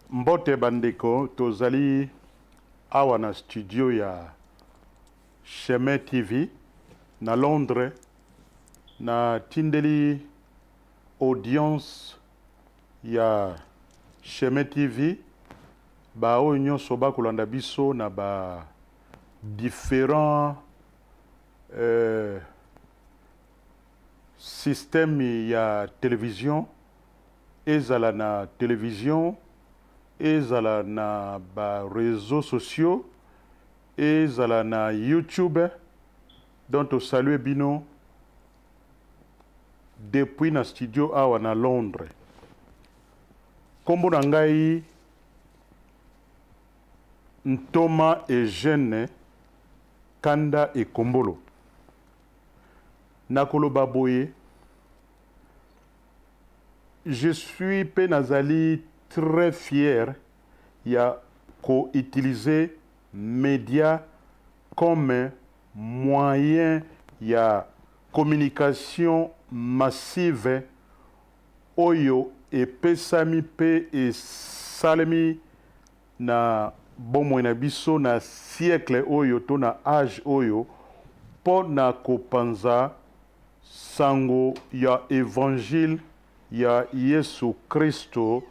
Mbote bandeko, tozali awa na studio ya Chemin TV na Londres. Natindeli audience ya Chemin TV, baoyo nyonso bakolanda biso na ba différents système ya télévision, ezala na télévision, ezala na ba réseaux sociaux, ezala na YouTube. Donc tosalue bino depuis na studio awa na Londres. Nkombo na ngai Ntoma Eugène Kanda Ekombolo. Nakoloba boye, je suis mpe nazali très fier ya koutiliser média comme moyen ya communication massive oyo epesami mpe esalemi na bomoi na biso na siècle oyo to na âge oyo, mpo na kopanza sango ya évangile ya Yesu Kristo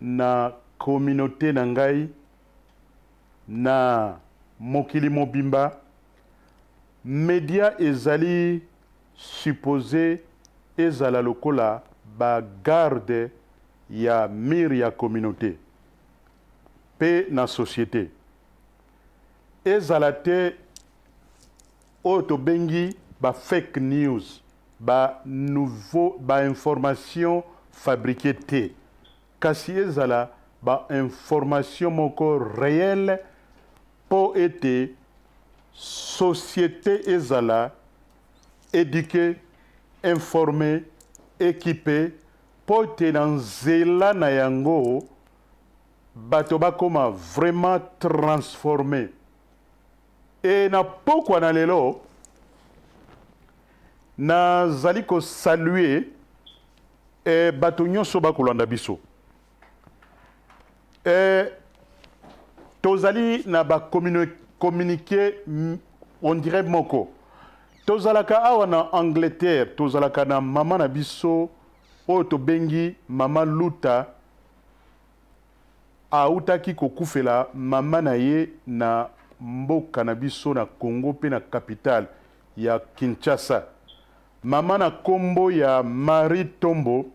na communauté na ngai, na mokili mobimba. Média ezali supposé ezala lokola bagarde ya mur ya communauté mpe na société, ezala te oyo tobengi ba fake news, ba nouveau, ba information fabriqué te, kasi ezala ba information moko réelle mpo ete société ezala éduqué, informé, équipé, mpo ete na nzela na yango bato bakóma vraiment transformé. E na pokwa na lelo, nazali kosaluer bato nyonso bakolanda biso. Tozali na bacommuniqué, on dirait moko. Tozalaka awa na Angleterre, tozalaka na mama na biso oyo tobengi Mama Luta. Autaki kokufela mama na ye na mboka na biso na Congo mpe na capitale ya Kinshasa, mama na nkombo ya Marie Tombo,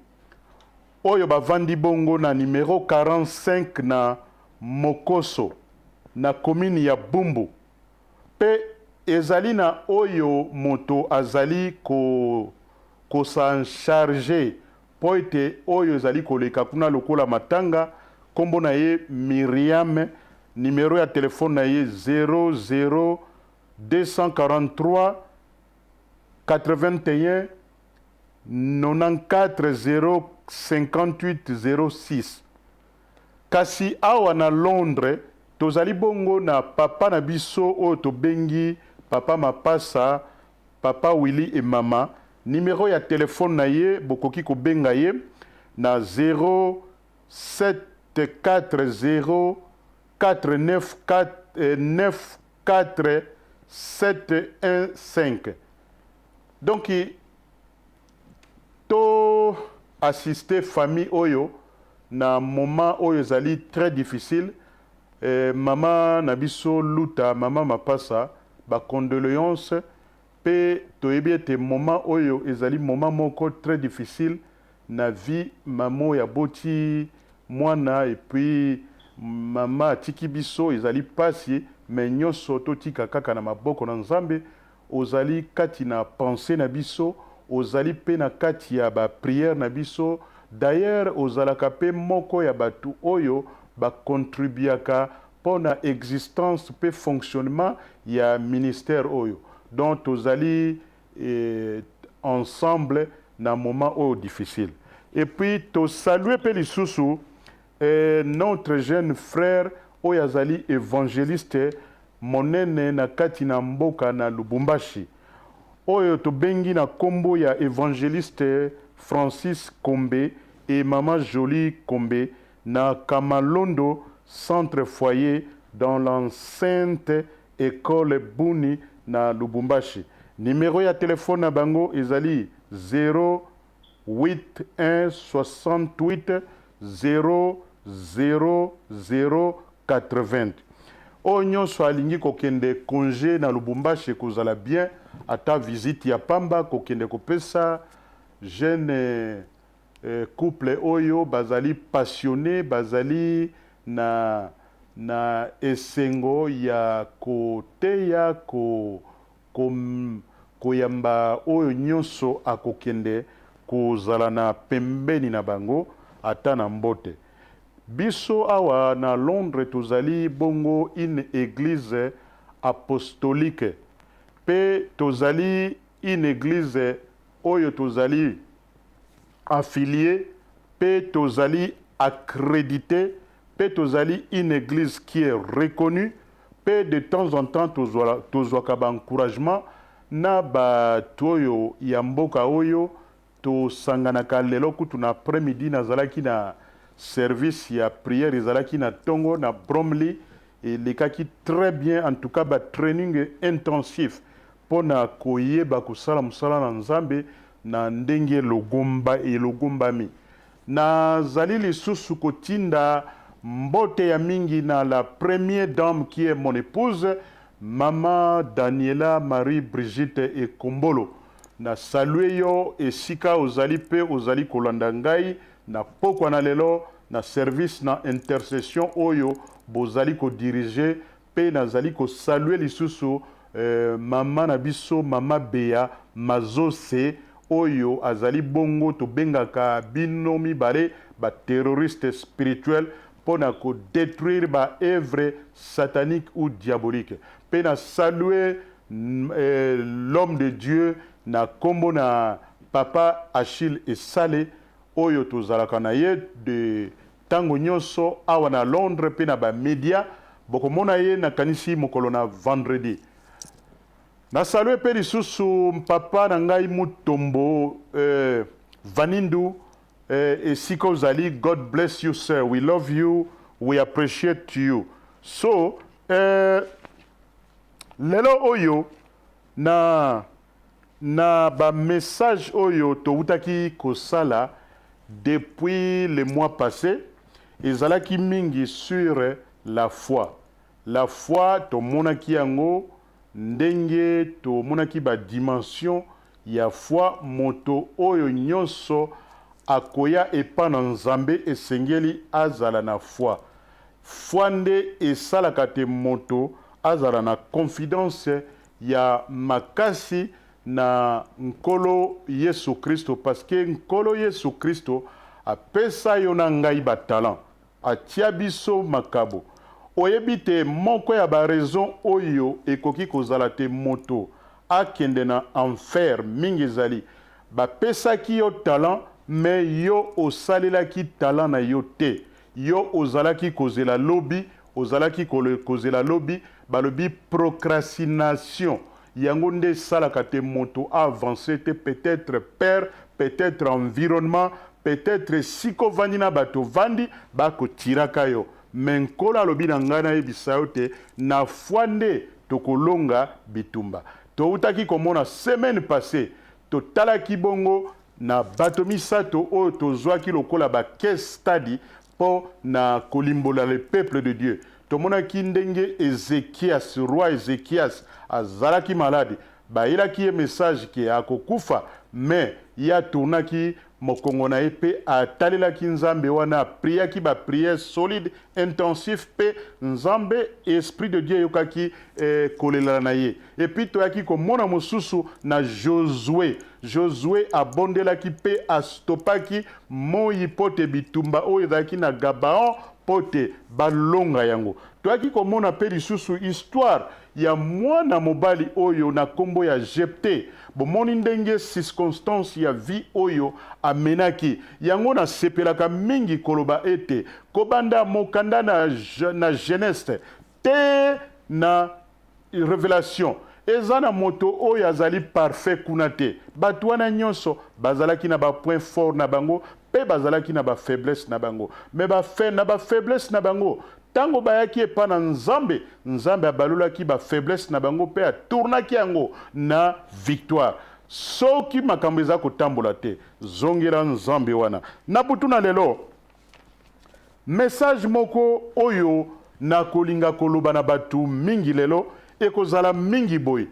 oyo bavandi bongo na numero 45 na Mokoso, na commune ya Bumbu. Mpe ezali na oyo moto azali kosan charger mpo ete oyo ezali koleka kuna lokola matanga. Nkombo na ye Miriam, numero ya telefone na ye 00 243 81 94 058 06. Kasi awa na Londres, tozali bongo na papa na biso oyo tobengi Papa Mapasa, Papa Willy Emama. Numero ya telefone na ye, bokoki kobenga ye na 0740 494 94 715. Donc to assister famille oyo na moment oyo ezali très difficile. Mama na biso Luta, Mama Mapasa, bacondoléance. Mpe toyebi ete moment oyo ezali moment moko très difficile na vie. Mama oyo aboti mwana et puis mama atiki biso, ezali mpasi, mais nyonso totika kaka na maboko na Nzambe. Ozali kati na pensée na biso, ozali mpe na kati ya baprière na biso. D'ailleurs, ozalaka mpe moko ya bato oyo bacontribuaka mpo na existence mpe fonctionnement ya ministère oyo. Donc tozali ensemble na moment oyo difficile. Et puis tosalue mpe lisusu notre jeune frère oyo azali évangéliste monene na kati na mboka na Lubumbashi, oyo tobengi na nkombo ya évangéliste Francis Kombe et Mama Jolie Kombe. na Kamalondo centre foyer dans l'enceinte école Buni na Lubumbashi. Numéro ya telefone na bango ezali 081 68 0 0 0 80. Oyo nyonso alingi kokende congé na Lubumbashi, ekozala bien, ata visite ya pamba, kokende kopesa jeune couple oyo bazali passionné, bazali na esengo ya koteya, koyamba oyo nyonso akokende kozala na pembeni na bango, ata na mbote. Biso awa na Londres tozali bongo une église apostolique, mpe tozali une église oyo tozali affilié mpe tozali accrédité, mpe tozali une église qui est reconnue. Mpe de temps en temps tozwaka baencouragement na bato oyo ya mboka oyo tosanganaka. Lelo kutu na après-midi nazalaki na service ya prière, ezalaki na ntongo na Bromley, elekaki très bien. En tout cas, batraining intensif mpo na koyeba kosala mosala na Nzambe na ndenge elogomba elogombami. Nazali lisusu kotinda mbote ya mingi na la première dame qui est mon épouse, Mama Daniela Marie Brigitte Ekombolo. Na salue yo esika ozali mpe ozali kolanda ngai na pokwa na lelo na service na intercession oyo bozali kodirige. Mpe nazali kosalue lisusu mama na biso, Mama Bea Mazose, oyo azali bongo, tobengaka bino mibale baterroriste spirituel mpo na kodétruire baœuvre satanique ou diabolique. Mpe na salue l'homme de Dieu na nkombo na Papa Achille Esale, oyo tozalaka na ye de ntango nyonso awa na Londres mpe na bamédia. Bokomona ye, nakanisi, mokolo na vendredi. Nasalue mpe lisusu papa na ngai Mutombo Vanindu, esika ozali. God bless you, sir. We love you, we appreciate you. So lelo oyo na bamessage oyo towutaki kosala depuis le mois passé ezalaki mingi sur la foi. La foi, tomonaki yango ndenge tomonaki badimension ya foi. Moto oyo nyonso akoya epa na Nzambe esengeli azala na foi. Foi nde esalaka te moto azala na confidence ya makasi na Nkolo Yesu Kristo, parce que Nkolo Yesu Kristo apesa yo na ngai batalent, atia biso makabo. Oyebi te, moko ya baraison oyo ekoki kozala te moto akende na enfer mingi ezali bapesaki yo talent, mais yo osalelaki talent na yo te. Yo ozalaki kozela lobi, ozalaki kozela lobi. Balobi procrastination, yango nde esalaka te moto avance te. Peut-être père, peut-être environnement, peut-être esika ovandi na bato ovandi bakotiraka yo. Mais Nkolo alobi na ngai nayebisa yo te, na foi nde tokolonga bitumba. Toutaki komona semaine passée, totalaki bongo na bato misato oyo tozwaki lokola ba case study mpo na kolimbola le peuple de Dieu. Tomonaki ndenge Ezekias, roi Ezekias, azalaki malade, bayelaki ye message ke akokufa, mais ye atournaki mokongo na ye mpe atalelaki Nzambe wana, apriaki baprière solide, intensif, mpe Nzambe, esprit de Dieu, eyokaki kolela na ye. Et puis toyaki komona mosusu na Josue. Josue abondelaki mpe astopaki moi mpo te bitumba oyo ezalaki na Gabaon mpo te balonga yango. Toyaki komona mpe lisusu histoire ya mwana mobali oyo na nkombo ya Jepte. Bomoni ndenge circonstance ya vie oyo amenaki yango. Nasepelaka mingi koloba ete kobanda mokanda na Genèse te na Révélation, eza na moto oyo azali parfait kuna te. Bato wana nyonso bazalaki na bapoint fort na bango. mpe bazalaki na bafaiblesse na bango. Mais na bafaiblesse na bango, ntango bayaki epa na Nzambe, Nzambe abalolaki bafaiblesse na bango mpe atournaki yango na victoire. Soki makambo eza kotambola te, zongela Nzambe wana. Na butu na lelo, message moko oyo nakolinga koloba na bato mingi lelo ekozala mingi boye: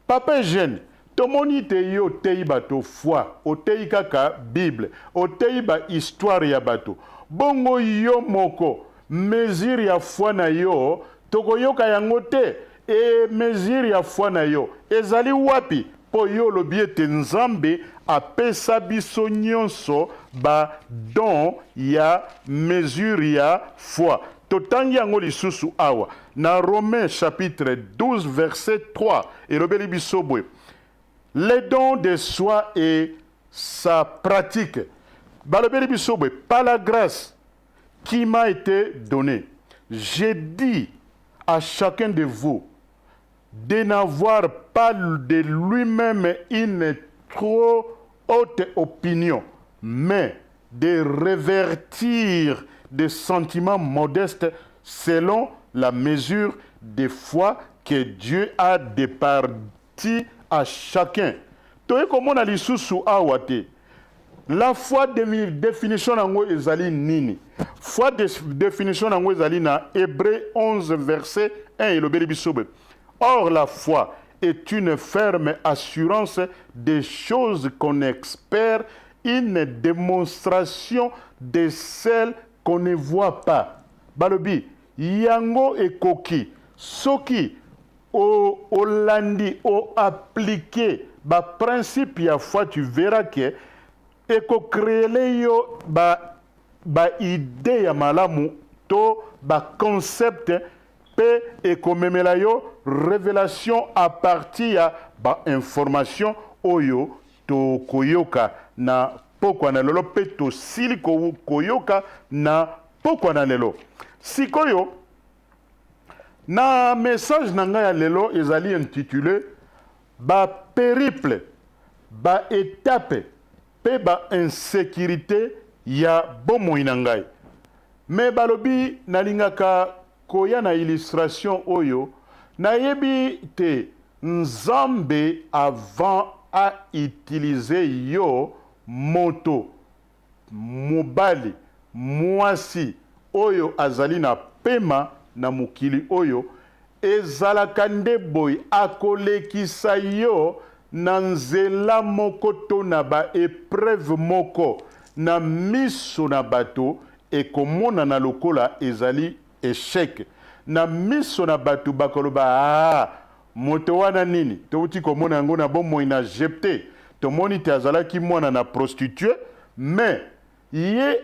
"Papa Eugène, tomoni te yo oteyi bato foi, oteyi kaka Bible, oteyi bahistoire ya bato. Bongo yo moko, mesure ya foi na yo, tokoyoka yango te. E mesure ya foi na yo ezali wapi? Mpo yo olobi ete Nzambe apesa biso nyonso badon ya mesure ya foi." Totangi yango lisusu awa na Romains chapitre 12 verset 3, elobeli biso boye: le don de soi et sa pratique. Balobeli biso boye: "Par la grâce qui m'a été donnée, j'ai dit à chacun de vous de n'avoir pas de lui-même une trop haute opinion, mais de revêtir des sentiments modestes selon la mesure de foi que Dieu a départi à chacun." Toye komona lisusu awa te, la foi, définition yango ezali nini? Foi, définition yango ezali na Hébreu 11 verset 1, elobeli biso boye: "Or la foi est une ferme assurance des choses qu'on espère, une démonstration de celles qu'on ne voit pas." Balobi yango ekoki soki olandi, oappliquer baprincipe ya foi, tu verras que ekocréer yo baidée ya malamu to baconcept, mpe ekomemela yo révélation à partir ya bainformation oyo tokoyoka na pokwa na lelo, mpe tosili koyoka na pokwa na lelo. Sikoyo, na message na ngai ya lelo ezali intitulé "Bapériple, baétape mpe bainsécurité ya bomoi na ngai". Mais balobi nalingaka koya na illustration oyo. Nayebi te, Nzambe avant autiliser yo, moto mobali, mwasi oyo azali na pema na mokili oyo, ezalaka nde boye: akolekisa yo na nzela moko to na baépreuve moko, na miso na bato ekomonana lokola ezali échec. Na miso na bato bakoloba: "Ah, moto wana nini?" Touti komona yango na bomoi na Jepte. Tomoni te azalaki mwana na prostituée, mais ye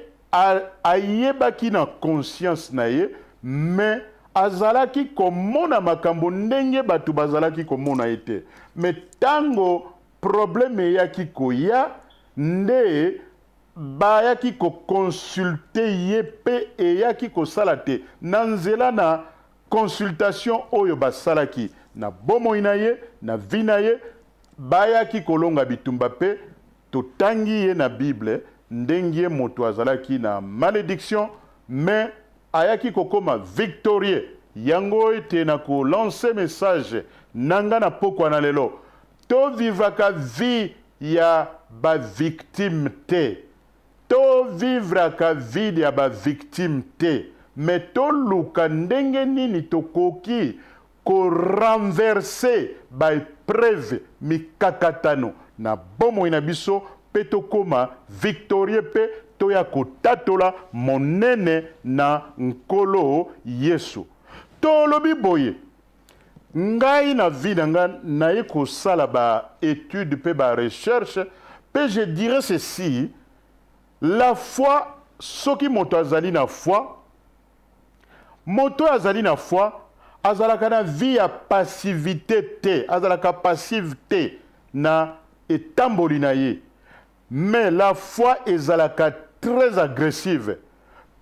ayebaki na conscience na ye, mais azalaki komona makambo ndenge bato bazalaki komona ye te. Mais ntango problème eyaki koya, nde bayaki koconsulter ye, mpe eyaki kosala te na nzela na consultation oyo basalaki na bomoi na ye, na vie na ye, bayaki kolonga bitumba. Mpe totangi ye na Bible ndenge ye moto azalaki na malédiction, mais ayaki kokóma victorieux. Yango ete na kolancer message na nga na pokwa na lelo: tovivaka vie ya bavictime te, tovivraka vie ya bavictime te, mais toluka ndenge nini tokoki korenverser baépreuve, mikakatano na bomoi na biso, mpe tokóma victorieux, mpe toya kotatola monene na Nkolo Yesu. Tolobi boye: ngai na vie na ngai, naye kosala baétude mpe barecherche, mpe je dirais ceci: la foi, soki moto azali na foi, moto oyo azali na foi azalaka na vie ya passivité te, azalaka passive te na etamboli na ye. Mais la foi ezalaka très agressive,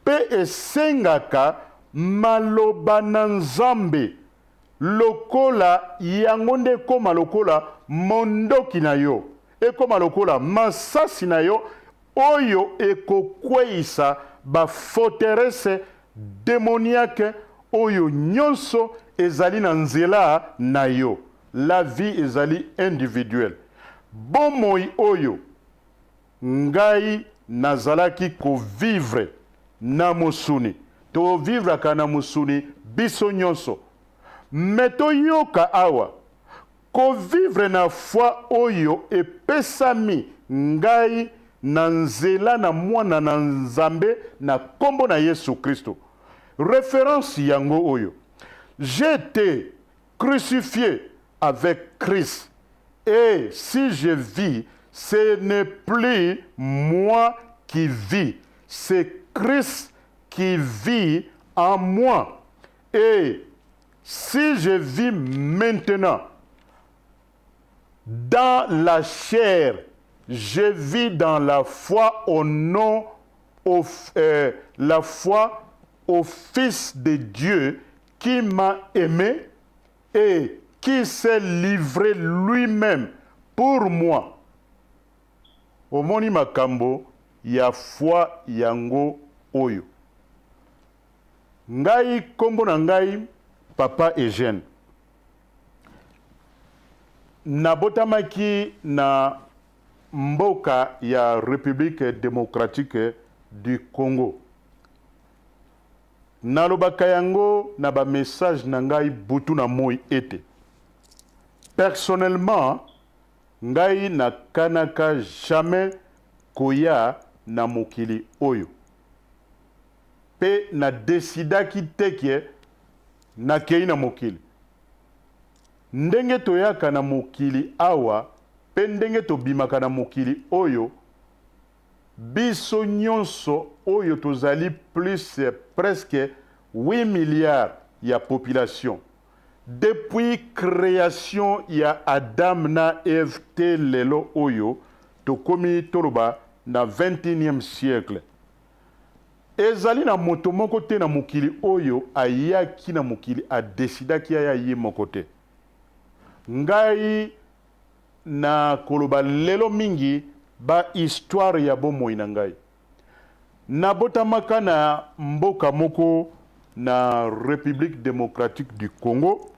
mpe esengaka maloba na Nzambe lokola yango nde ekóma lokola mondoki na yo, ekóma lokola masasi na yo. oyo ekokweisa ba forteresse demoniaque oyo nyonso ezali na nzela na yo. La vie ezali individuelle. Bomoi oyo ngai nazalaki ko vivre na mosuni, to vivraka na mosuni biso nyonso. Mais toyoka awa, ko vivre na foi oyo epesami ngai na nzela na Mwana na Nzambe na kombo na Yesu Kristo. Reference yango oyo, J'ai ete crucifie avec Christ et si je vis, ce n'est plus moi qui vis, c'est Christ qui vit en moi. Et si je vis maintenant dans la chair, je vis dans la foi au nom, au, euh, la foi au Fils de Dieu qui m'a aimé et qui s'est livré lui-même pour moi. Omoni makambo ya foi yango oyo. Ngai kombo na ngai papa Eugène. Nabotamaki na mboka ya Republique democratique du Congo. Nalobaka yango na ba messages na ngai butu na moi ete personnellement ngai nakanaka jamais koya na mokili oyo pe na decidaki te que nakeyi na mokili. Ndenge toyaka na mokili awa pe ndenge tobimaka na mokili oyo, biso nyonso oyo tozali plus presque 8 milliards ya population, depuis creation ya Adam na Eve tee lelo oyo tokomi toloba na 21e siecle, Ezali na moto moko te na mokili oyo ayaki na mokili a decidaki aya ye moko te. Ngai na koloba lelo mingi ba histoire ya bomoi na ngai. Nabotamaka na mboka moko na Republique democratique du Congo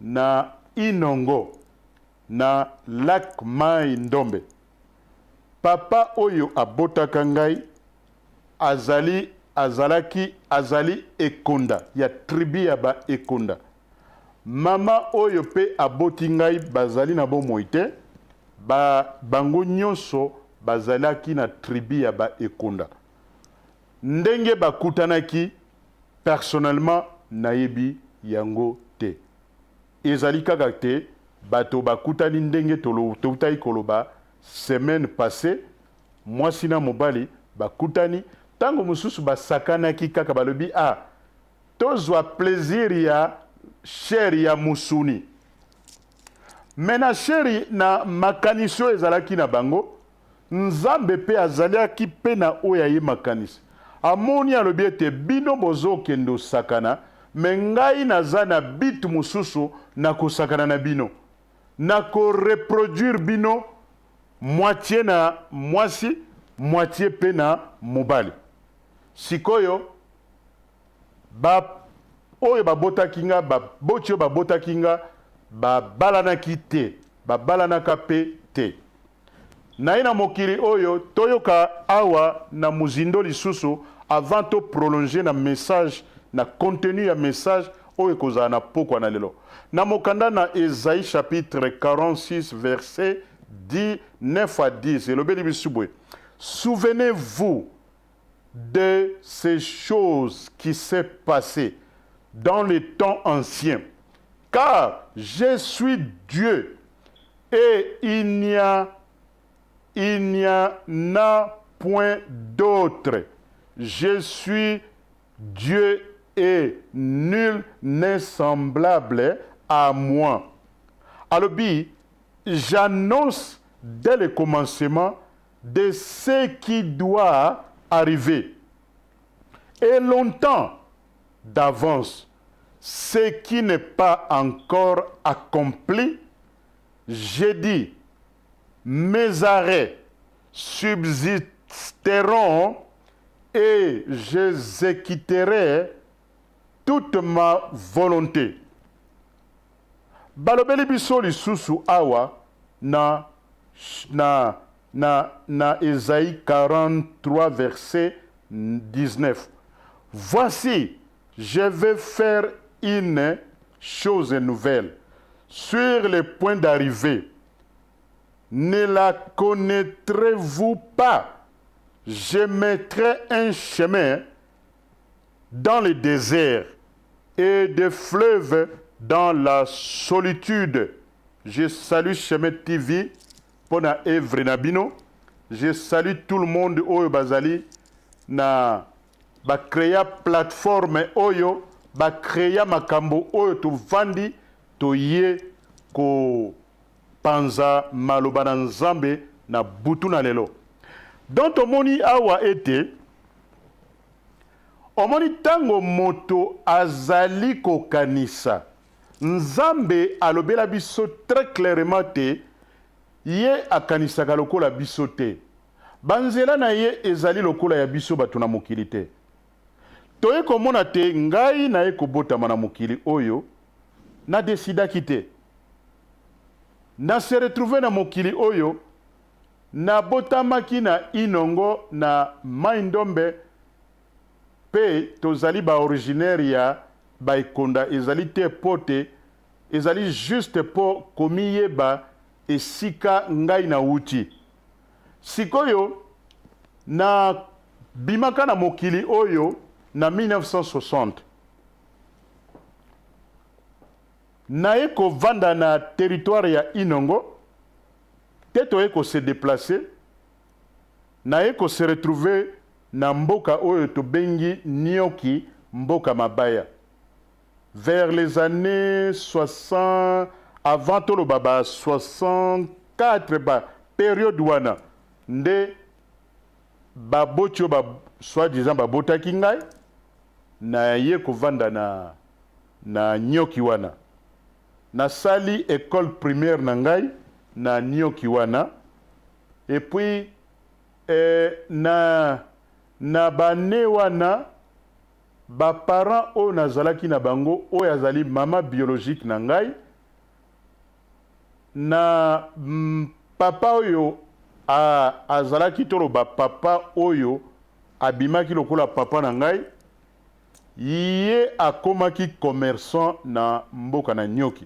na Inongo na lac Mayi Ndombe. Papa oyo abotaka ngai azali azalaki azali ekonda ya tribu ya ba ekonda. Mama oyo pe aboti ngai bazali na bomoi te, ba bango nionso bazalaki na tribu ya ba ekonda. Ndenge bakutanaki personnellement nayebi yango te. Ezali kaka te bato bakutani ndenge towutaki koloba semaine passee, mwasi na mobali bakutani, tango mosusu basakanaki kaka balobi ah tozwa plaisir ya chair ya mosuni. Mais na chair na makanisi oyo ezalaki na bango, Nzambe pe azalaki pe na oyo ya ye makanisi. Amoni alobi ete bino bozo kende osakana mais ngai naza na but mosusu na kosakana na bino. Na ko reproduire bino moitie na mwasi moitie pe na mobali. Sikoyo ba oyo babotaki nga baboti oyo babotaki nga babalanaki te babalanaka pe te. Naye na mokili oyo toyoka awa na mozindo lisusu avant to prolonger na message na contenu ya message oyo ekozala na pokwa na lelo. Na mokanda na Esaïe chapitre 46 verset 10, 9 à 10 elobeli biso boye: Souvenez-vous de ces choses qui s'est passé dans les temps anciens, car je suis Dieu et il n'y a, il n'y en a point d'autre. Je suis Dieu et nul n'est semblable à moi. Alobi, j'annonce dès le commencement de ce qui doit arriver. Et longtemps d'avance, ce qui n'est pas encore accompli, j'ai dit, mes arrêts subsistent. tairont et j'exécuterai toute ma volonté. Balobeli biso lisusu awa na na na na Esaïe 43 verset 19. Voici, je vais faire une chose nouvelle sur le point d'arriver. Ne la connaîtrez-vous pas? Je mettrai un chemin dans le désert et des fleuves dans la solitude. Je salue Chemin TV pona œuvre na bino. Je salue tout le monde oyo bazali na ba créa plateforme oyo ba créa makambo oyo tovandi toye ko panza maloba na Nzambe na butu na lelo. Donc tomoni awa ete omoni ntango moto azali kokanisa, Nzambe alobela biso très clairement te ye akanisaka lokola biso te. Banzela na ye ezali lokola ya biso bato na mokili te. Toye komona te ngai naye kobotama na mokili oyo nadesidaki te. Na se retrouver na mokili oyo nabotamaki na Inongo na Mai-Ndombe mpe tozali baoriginaire ya Baekonda. Ezali te po te ezali juste mpo komiyeba esika ngai nauti. Sikoyo na bimaka na mokili oyo na 1960, naye kovanda na territoire ya Inongo te. Toye kose déplacer, naye kose retrouver na mboka oyo tobengi Nioki, mboka mabaya, vers les années 60, avant toloba ba 64, ba période wana nde baboti oyo ba soi-disant babotaki ngai. Naye kovanda na Nioki wana. Nasali école primaire na ngai na Nioki wana. Et puis na bane wana, baparent oyo nazalaki na bango, oyo azali mama biologique na ngai na papa oyo azalaki toloba papa oyo abimaki lokola papa na ngai, ye akomaki commerçant na mboka na Nioki.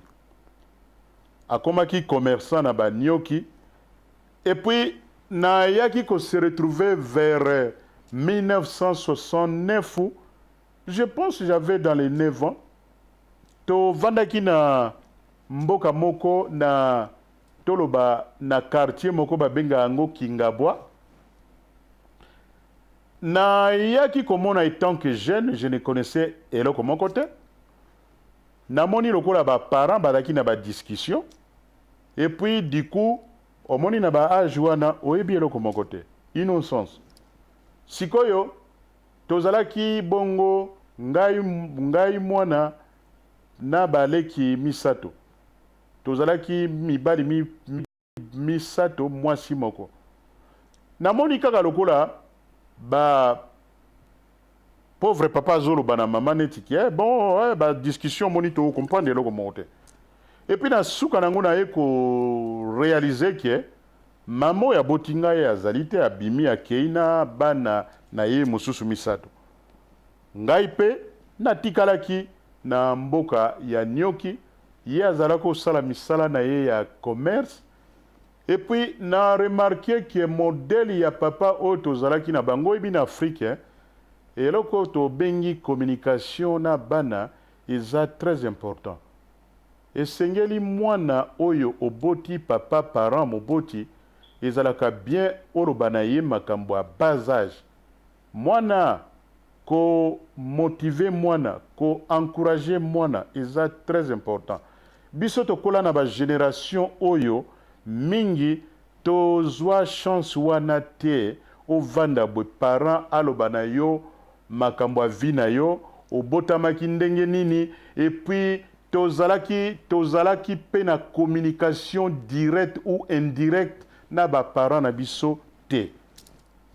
Akomaki commerçant na Banioki. Et puis nayaki kose retrouver vers 1969, je pense, j'avais dans les 9 ans. Tovandaki na mboka moko na toloba na quartier moko babengaka yango Kingabwa. Nayaki komona, étant que jeune, je ne connaissais eloko moko te, namoni lokola baparent bazalaki na badiscussion. Et puis du coup, omoni na baage wana oyebi eloko moko te, innocence. Sikoyo tozalaki bongo ngai mwana na baleki misato. Tozalaki mibali misato, mwasi moko. Namoni kaka lokola ba pauvre papa azoloba na mama neti ki bon badiscussion, omoni tocomprendre eloko moko te. Et puis na suka nango naye koréaliser ke mama oyo aboti ngai azali te, abimi, akei na bana na ye mosusu misato. Ngai mpe natikalaki na mboka ya Nioki. Ye azalaki kosala misala na ye ya commerce. Et puis na remarquer ke modèle ya papa oyo tozalaki na bango, oyebi na Afrique, eloko oyo tobengi communication na bana eza très important. Esengeli mwana oyo oboti, papa, parent moboti, ezalaka bien oloba na ye makambo ya bas âge. Mwana, komotiver mwana, koencourager mwana eza très important. Biso tokola na bagénération oyo mingi tozwa chance wana te. Ovanda boye, parent aloba na yo makambo ya vie na yo, obotamaki ndenge nini. Et puis tozalaki mpe na communication directe ou indirecte na baparent na biso te.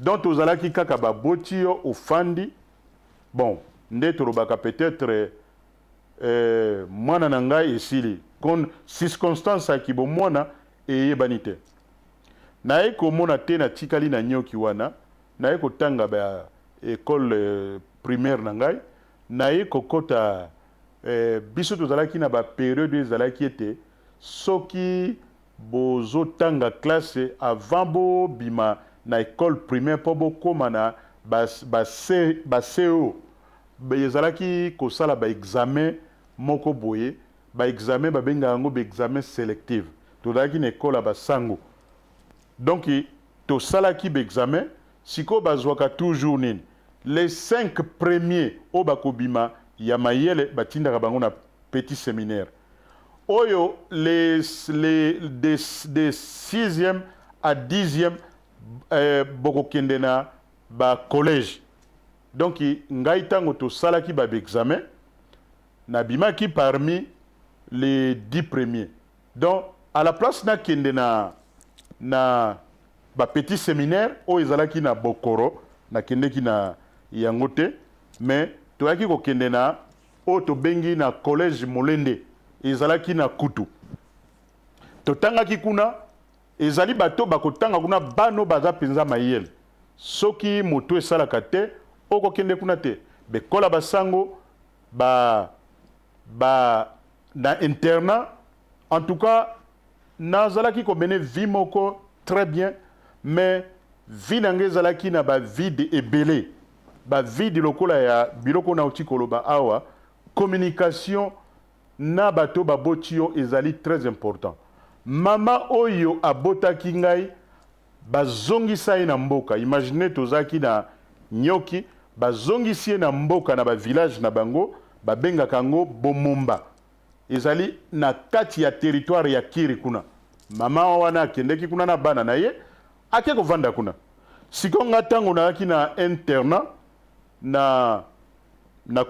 Donc tozalaki kaka, baboti yo, ofandi. Bon, nde tolobaka peut-être mwana na ngai esili circonstance ya kibomwana eyebani te. Naye komona te, natikali na nyoki wana. Naye kotanga ba école primaire na ngai, naye kokɔta biso tozalaki na bapériode ezalaki ete soki bozotanga classe, avant bobima na école primaire mpo bokóma na ba CO, ezalaki kosala baexamen moko boye, baexamen babengaka yango baexamen sélective. Tozalaki na ekole ya basango, donc tosalaki baexamen. Sikoyo bazwaka toujours nini? Les cinq premiers oyo bakobima ya mayele, batindaka bango na petit séminaire. Oyo les de sixième à 10e, bokokende na bacollège. Donc ngai, ntango tosalaki baexamen, nabimaki parmi les 10 premiers. Donc à la place nakende na bapetit séminaire oyo ezalaki na Bokoro, nakendeki na yango te, mais toyaki kokende na oyo tobengi na collège Molende, ezalaki na Kutu. Totangaki kuna. Ezali bato bakotanga kuna, bano baza mpenza mayele. Soki moto esalaka te, okokende kuna te. Bekola basango ba na internat. En tout cas, nazalaki komene vie moko très bien, mais vie na ngai ezalaki na bavide ebele, bavide lokola ya biloko nauti koloba awa. Communication na bato baboti yo ezali très important. Mama oyo abotaki ngai, bazongisa ye na mboka. Imagine, tozalaki na nyoki, bazongisi ye na mboka, na bavillage na bango, babengaka yango Bomomba, ezali na kati ya territoire ya Kiri kuna. Mama wana akendeki kuna na bana na ye, ake kovanda kuna. Sikoyo nga, ntango nazalaki na internat na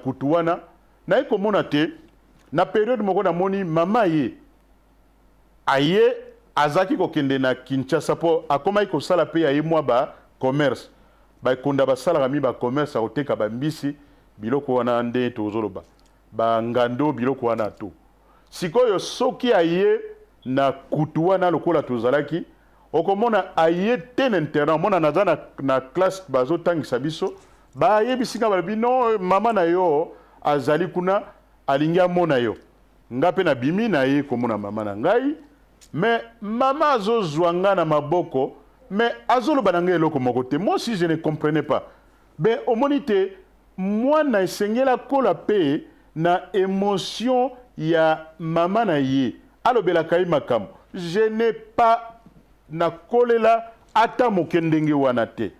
Kutu wana, naye komona te, na période moko namoni mama ye aye, azalaki kokende na Kinshasa mpo akomaki kosala mpe ya ye mwa bacommerce. Bakonda basalaka mi bacommerce ya koteka bambisi, biloko wana nde tozoloba, bangando, biloko wana to. Sikoyo soki aye na Kutu wana, lokola tozalaki, okomona aye te na internat. Omona naza na classe, bazotangisa biso, bayebisi nga, balobi: "Non, mama na yo azali kuna, alingi amona yo." Nga mpe nabimi, naye komona mama na ngai, mais mama azozwa nga na maboko, mais azoloba na ngai eloko moko te. Moi aussi, je ne comprenais pas. Ben, omoni te, mwana esengeli akola mpe na émotion ya mama na ye, alobelaka ye makambo. Je n'ai pas nakolela ata moke ndenge wana te.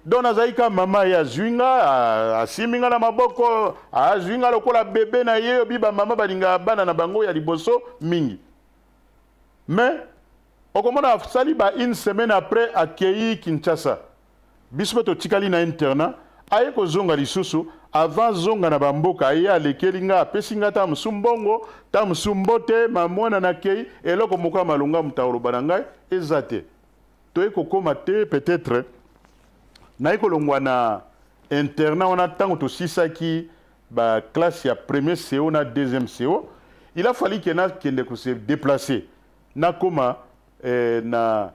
Donc nazali kaka, mama ye azwi nga, asimbi nga na maboko, azwi nga lokola bebe na ye. Obi bamama balingaka bana na bango ya liboso mingi. Mais okomona asali ba une semaine après, akei Kinshasa. Biso mpe totikali na internat. Aye kozonga lisusu, avant zonga na bamboka, aye alekeli nga, apesi nga ta mosu mbongo, ta mosu mbote, mamwana nakei. Eloko moko ya malonga moto akoloba na ngai eza te. Toye kokóma te, peut-être naye kolongwa na internat wana. Ntango tosisaki baclasse ya premier CO na deuxième CO, il a fallu ke nakende kose déplacer, nakóma na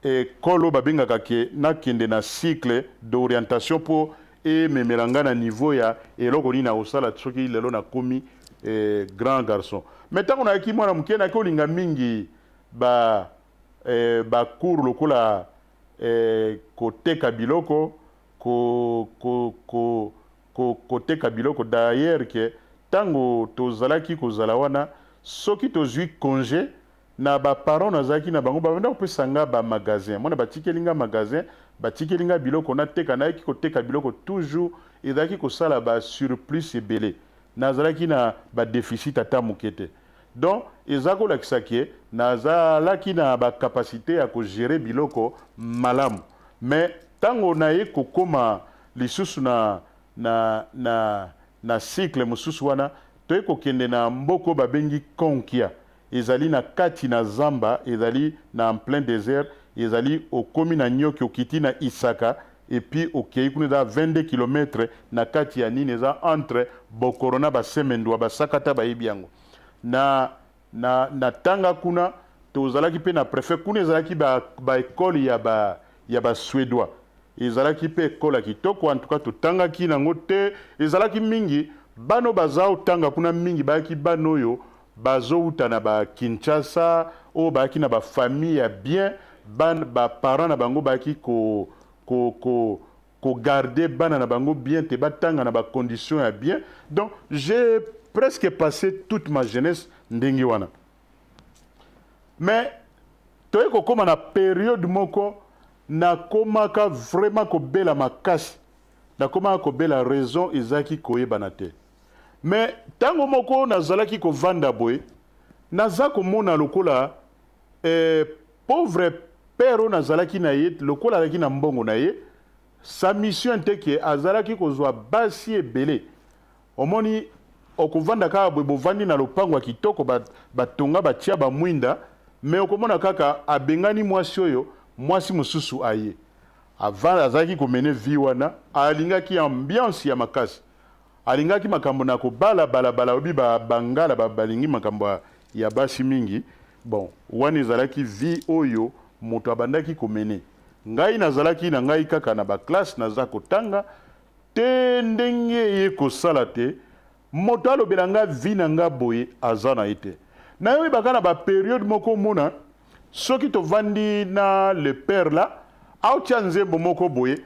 ekolo babengaka ke nakende na cycle d'orientation mpo ememela ngai na niveau ya eloko nini nakosala soki lelo nakomi grand garçon. Mais ntango nayaki mwana moke, nayaki kolinga mingi bacours lokola koteka biloko, koteka biloko. D'ailleurs ke ntango tozalaki kozala wana, soki tozwi congé na baparent nazalaki na bango, babanda kopesa nga bamagasin. Mona, batikeli nga magasin, batikeli nga biloko nateka. Nayaki koteka biloko, toujours ezalaki kosala basurplus ebele, nazalaki na badéficit ata moke te. Donc eza kolakisa ke nazalaki na bacapacité ya kogérer biloko malamu. Mais ntango naye kokóma lisusu na cycle mosusu wana, toye kokende na mboka babengi Konkia, ezali na kati na zamba, ezali na en plein désert. Ezali okomi na Nyoki, okiti na Isaka, Et puis okei kuna, eza 22 km na kati ya nini, eza entre Bokoro na Basemendwa, Basakata bayebi yango. Na tanga kuna, tozalaki mpe na préfet kuna. Ezalaki baécole ba ya Basuédois, ezalaki mpe école ya kitoko. En tout cas, totangaki nango te. Ezalaki mingi bano baza otanga kuna, mingi bayaki bana oyo bazowuta na Bakinshasa, oyo bayaki na bafamille ya bien. Baparent na bango bayaki kogarder bana na bango bien te, batanga na bacondition ya bien. Donc j'ai presque passé toute ma jeunesse ndenge wana. Mais toye kokóma na période moko, nakomaka vraiment kobela makasi. Nakomaka kobela, raison ezalaki koyebana te. Mais ntango moko nazalaki kovanda boye, naza komona lokola pauvre père oyo nazalaki na ye, lokola azalaki na mbongo na ye, sa mission teke azalaki kozwa basi ebele. Omoni, okovanda kaka boye, bovandi na lopango ya kitoko, batonga, batia bamwinda, mais okomona kaka abengani mwasi oyo, mwasi mosusu aye. Avant azalaki komener vie wana, alingaki ambiance ya makasi, alingaki makambo na kobala balabala. Obi bangala balingi makambo ya basi mingi. Bon, wana ezalaki vie oyo moto abandaki komener. Ngai nazalaki na ngai kaka na baclasse, naza kotanga te. Ndenge ye kosala te, moto alobela nga vie na nga boye aza na ye te. Nayoyebaka na bapériode moko, omona soki tovandi na le père là, aotia nzembo moko boye.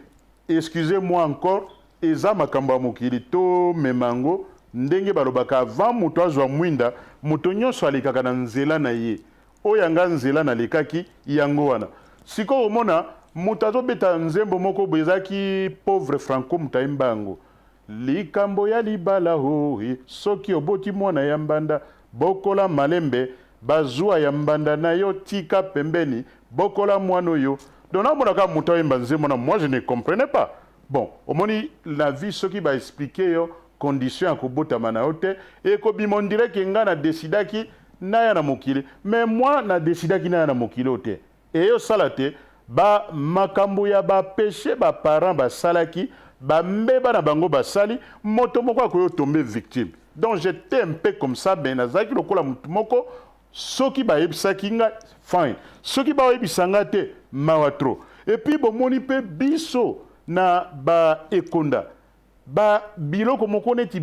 Excusez-moi encore, eza makambo ya mokili, tomema yango ndenge balobaka: avant moto azwa mwinda, moto nyonso alekaka na nzela na ye. Oyo yanga nzela nalekaki yango wana. Sikoyo omona moto azobeta nzembo moko boye, ezalaki pauvre Franco moto ayemba yango: "Likambo ya libala hoi, soki oboti mwana ya mbanda, bokola malembe, bazwa ya mbanda na yo, tika pembeni, bokola mwana oyo." Donc namonaka moto ayemba nzembo na moi, je ne comprenais pas. Bon, omoni la vie, soki baexpliquer yo condition ya kobotama na yo te, ekobima on dirait que ngai nadécidaki naya na mokili. Mais moi, nadécidaki naya na mokili oyo te. Eyosala te ba makambo ya bapéchés baparent basalaki, bambeba na bango basali, moto moko akoki otomber victime. Donc j'étais un peu comme ça. Ben, nazalaki lokola motu moko, soki bayebisaki nga, fine, soki bayebisa nga te, mawa trop. Et puis bomoni mpe biso na baekonda, ba biloko moko neti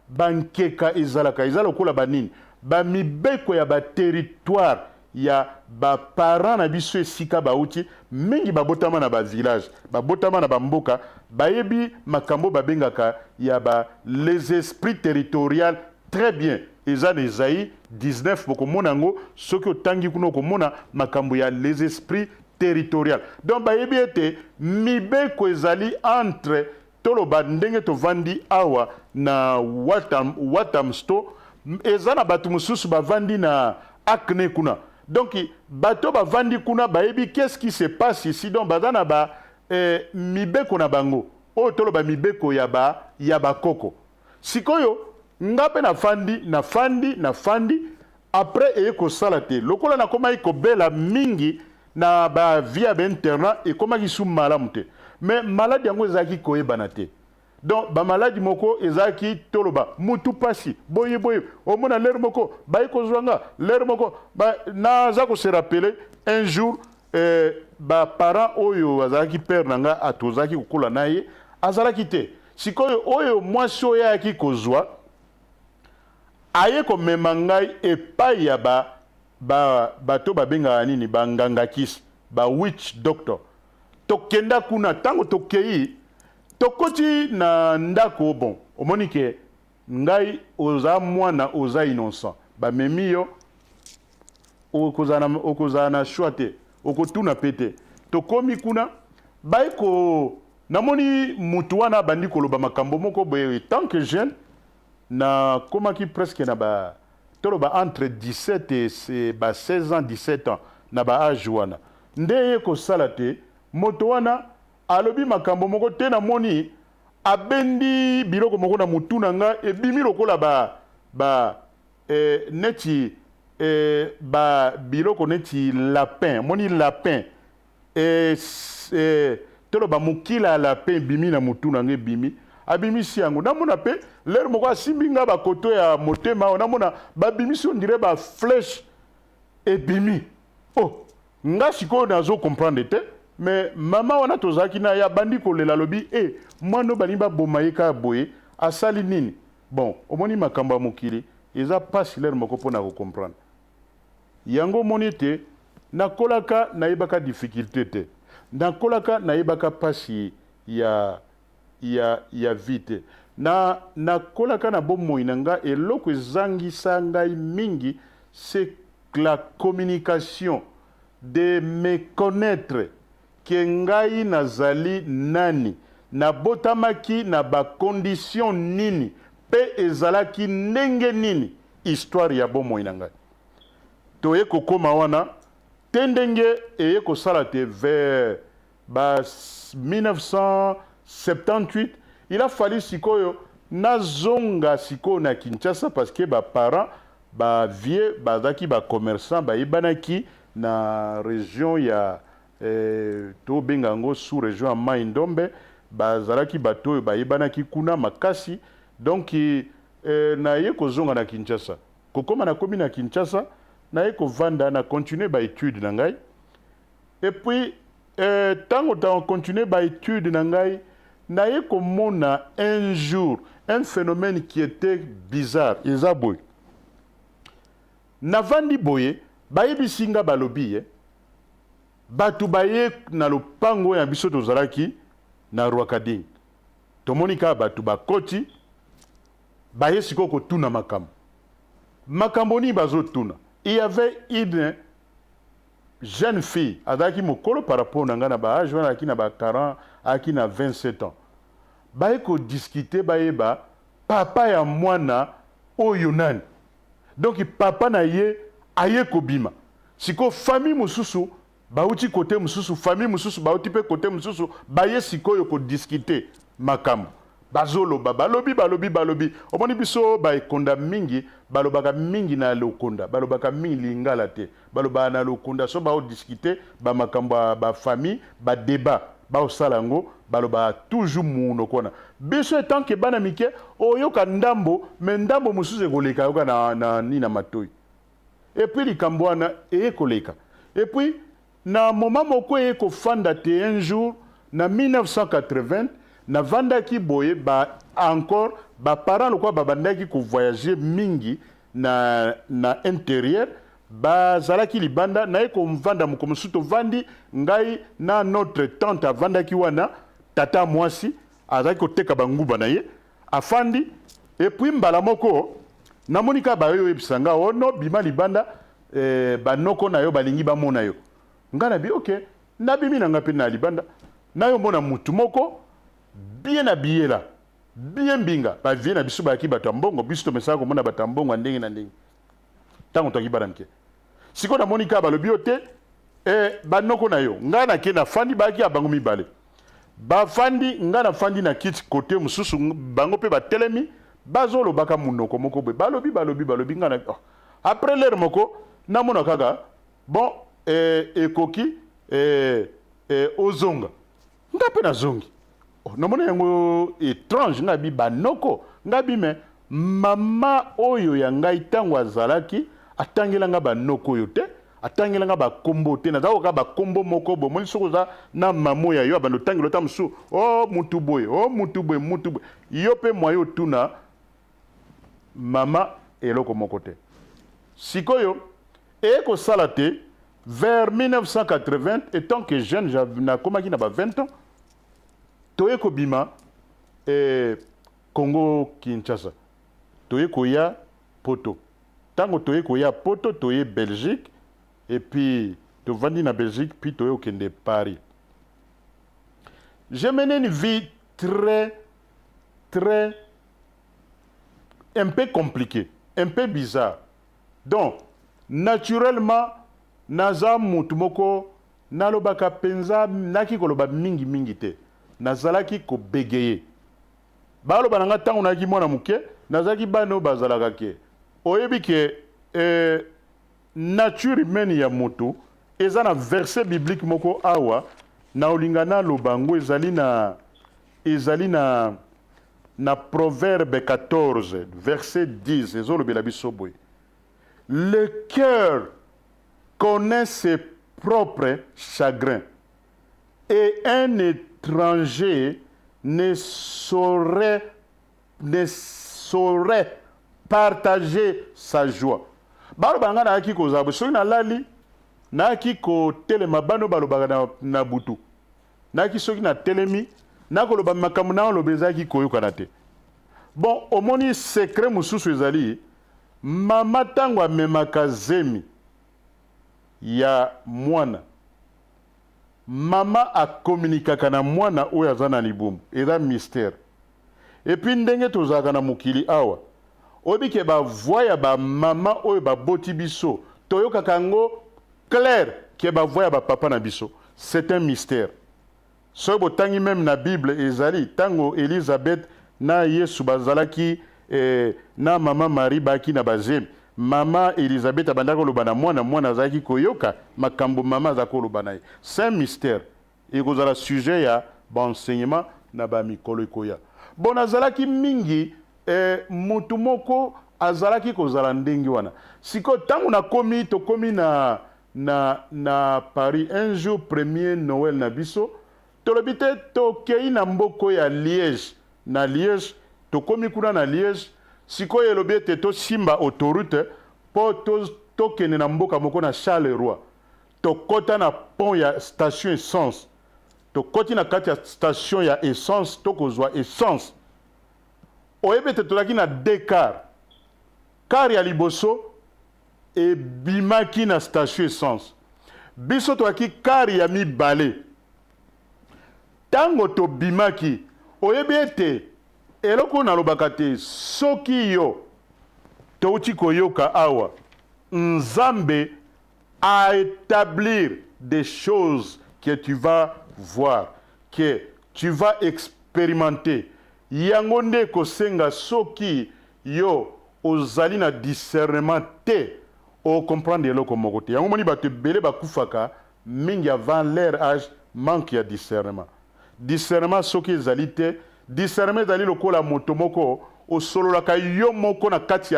bankeka ba ezalaka, eza lokola banini, bamibeko ya baterritoire ya baparent na biso, esika bauti. Mingi babotama na bavillage, babotama na bamboka, bayebi makambo babengaka ya ba les esprits territorial très bien. Eza na Esaïe 19, bokomona yango. Soki otangi kuna, okomona makambo ya les esprits territorial. Donc bayebi ete mibeko ezali entre, toloba ndenge tovandi awa na Walthamstow, eza na bato mosusu bavandi na Hackney kuna. Donc bato bavandi kuna bayebi qu'est-ce qui se passe ici. Donc baza na ba mibeko na bango oyo toloba mibeko ya bakoko. Sikoyo nga mpe nafandi, nafandi, nafandi. Après eye kosala te, lokola nakomaki kobela mingi na bavie ya bainternat, ekomaki su malamu te. Mais maladi yango ezalaki koyebana te. Donc bamaladi moko ezalaki, toloba mutu pasi boye boye, omona l'heure moko baye kozwa nga, l'heure moko naza kose rappeler un jour, baparent oyo azalaki père na nga, tozalaki kokola na ye, azalaki te. Sikoyo oyo mwasi oyo ayaki kozwa, aye komema ngai epai ya bato babengaka nini, bangangakisi, ba witch doctor. Tokenda kuna. Ntango tokei, tokoti na ndako. Bon, omoni ke ngai oza mwana, oza innocent, bamemi yo, okozala na choix te, okotuna mpe te. Tokomi kuna, baye ko namoni mutu wana abandi koloba makambo moko boye. Tant que jeune, nakomaki presque na ba, toloba entre 17 et ba 16 ans, 17 ans, na ba âge wana. Nde ye kosala te, moto wana alobi makambo moko te. Namoni abendi biloko moko na mutu na nga, ebimi lokola ba neti ba biloko neti lapin. Moni lapin, Toloba mokila ya lapin ebimi na motu na ngai, ebimi, abimisi yango. Namona mpe l'heure moko asimbi nga bakoto ya motema awa, namona babimisi, on dirait baflèche ebimi. Oh, nga sikoyo nazo comprendre te. Mais mama wana tozalaki na ye abandi kolela, alobi: "E, mwana oyo balingi baboma ye kaka boye, asali nini?" Bon, omoni, makambo ya mokili eza mpasi l'heure moko mpona kocomprendre yango. Omoni ete nakolaka, nayebaka difficulté te, nakolaka, nayebaka mpasi ya vie te. Na nakolaka na bomoi na nga, eloko ezangisa ngai mingi, c'est la communication, de me connaître ke ngai nazali nani, nabotamaki na bacondition nini, mpe ezalaki ndenge nini histoire ya bomoi na ngai. Toye kokóma wana te, ndenge eye kosala te, vers ba 1978, il a fallu sikoyo nazonga sikoyo na Kinshasa, parce que baparents, bavieux bazalaki bacommerçant, bayebanaki na région ya tobenga yango sous région ya Mai Ndombe. Bazalaki bato oyo bayebanaki kuna makasi. Donc naye kozonga na Kinshasa. Kokóma, nakomi na Kinshasa, naye kovanda, na continue baétude na ngai. Et puis ntango eh, continue baétude na ngai, naye komona un jour un phénomène qui était bizarre. Eza boye, navandi boye, bayebisi nga, balobi ye bato baye na lopango oyo ya biso tozalaki na Rwakading. Tomoni kaka bato bakoti, baye sikoyo kotuna makambo. Makambo nini bazotuna? Il y avait une jeune fille, azalaki mokolo par rapport na ngai na baâge wana, azalaki na ba 40, azalaki na 27 ans. Baye kodiscuter, bayeba papa ya mwana oyo nani. Donc papa na ye aye kobima. Sikoyo famille mosusu bauti kote mosusu, famille mosusu bauti mpe kote mosusu, baye sikoyo kodiscuter makambo. Bazoloba, balobi, balobi, balobi. Omoni, biso baekonda mingi balobaka mingi na lokonda, balobaka mingi lingala te, balobaka na lokonda. So baodiscuter bamakambo ya bafamille, badébat baosala yango, balobaka toujours munoko wana. Biso etanke bana mike, oyoka ndambo, me ndambo mosusu ekoleka yoka na nini, na matoi. Et puis likambo wana eye koleka. Et puis na moment moko eye kofanda te, un jour na 1980, navandaki boye, ba encore baparent lokola babandaki kovoyage mingi na intérieur, bazalaki libanda. Naye kovanda, moko mosusu tovandi, ngai na notre tante avandaki wana, tata mwasi azalaki koteka banguba na ye, afandi. Et puis mbala moko namoni kaka bayo oyebisa nga: "Ono bima libanda, banoko na yo balingi bamona yo." Ngai nabi: "Ok." Nabimi na nga mpe na libanda, nayo mona mutu moko bien habillé la, bien mbinga. Bavieux na biso bayaki bato ya mbongo. Biso tomesaka komona bato ya mbongo ya ndenge na ndenge ntango toyaki bana mike. Sikoyo namoni kaka balobi yo te, banoko na yo. Ngai nake, nafandi, bayaki ya bango mibale bafandi, ngai nafandi na kiti kote mosusu, bango mpe batelemi, bazolobaka monoko moko boye, balobi, balobi, balobi. Ngai na, oh. Après l'heure moko namona kaka: "Bon, ekoki, ozonga." Nga mpe nazongi. Oh, namona yango étrange. Ngai bi banoko, ngai bi me mama oyo ya ngai, ntango azalaki, atangelanga banoko oyo te, atangelanga bakombo te. Naza koka bakombo moko boye. Omoni, soki oza na mamo ya yo, abanda otangela ota mosusu: "O mutu boye, o mutu boye, mutu boye." Yo mpe mwa otuna mama eloko moko te. Sikoyo eye kosala te, vers 1980, étant que jeune, nakomaki na ba 20 ans, toye kobima Congo Kinshasa, toye koya Poto. Ntango toye koya Poto, toye Belgique, et puis tovandi na Belgique, puis toye kokende Paris. J'ai mené une vie très très un peu compliquée, un peu bizarre. Donc naturellement naza mutu moko nalobaka mpenza, naki koloba mingimingi te, nazalaki kobégeye. Baloba na nga, ntango nayaki mwana moke, nazalaki bana oyo bazalaka ke oyebi ke nature humaine ya moto eza na verset biblique moko awa. Naolinga naloba yango, ezali na ezali na na Proverbe 14 verset 10, ezolobela biso boye: "Le cœur connaît ses propres chagrins et un étranger ne saurait partager sa joie." Baloba nga nayaki kozala boye, soki nalali, nayaki kotelema, bano balobaka na butu, nayaki soki natelemi, nakoloba makambo naoloba ezalaki koyokana te. Bon, omoni, secret mosusu ezali mama ntango amemaka zemi ya mwana, mama akominikaka na mwana oyo aza na libumu, eza mystère. Et puis ndenge tozalaka na mokili awa, oyebi ke bavoix ya bamama oyo baboti biso, toyokaka yango clair ke bavoix ya bapapa na biso. C'est un mystère. Soki botangi même na Bible, ezali ntango Elizabeth na Yesu bazalaki na mama Marie, baki na bazemi, mama Elizabeth abandaki koloba na mwana, mwana azalaki koyoka makambo mama aza koloba na ye. C'est un mystère, ekozala sujet ya baenseignement na bamikolo ekoya. Bon, nazalaki mingi motu moko azalaki kozala ndenge wana. Sikoyo ntango nakomi, tokomi na Paris, un jour, premier Noël na biso, tolobi te, tokei na mboka ya Liège. Na Liège, tokomi kuna na Liège. Sikoyo elobi ete tosimba autoroute mpo tokende na mboka moko na Charleroi. Tokɔta na pont ya station essence, tokɔti na kati ya station ya essence, tokozwa essence. Oyebi ete tozalaki na deux car. Car ya liboso ebimaki na station essence, biso tozalaki car ya mibale. Ntango tobimaki, oyebi ete eloko oyo nalobaka te, soki yo touti koyoka awa, Nzambe a établir des choses que tu vas voir, que tu vas expérimenter. Yango nde ekosenga, soki yo ozali na discernement te, ocomprendre eloko moko te. Yango moni bato ebele bakufaka mingi avant leur âge, manque ya discernement. Discernement soki ezali te, discernement ezali lokola moto moko osololaka yo moko na kati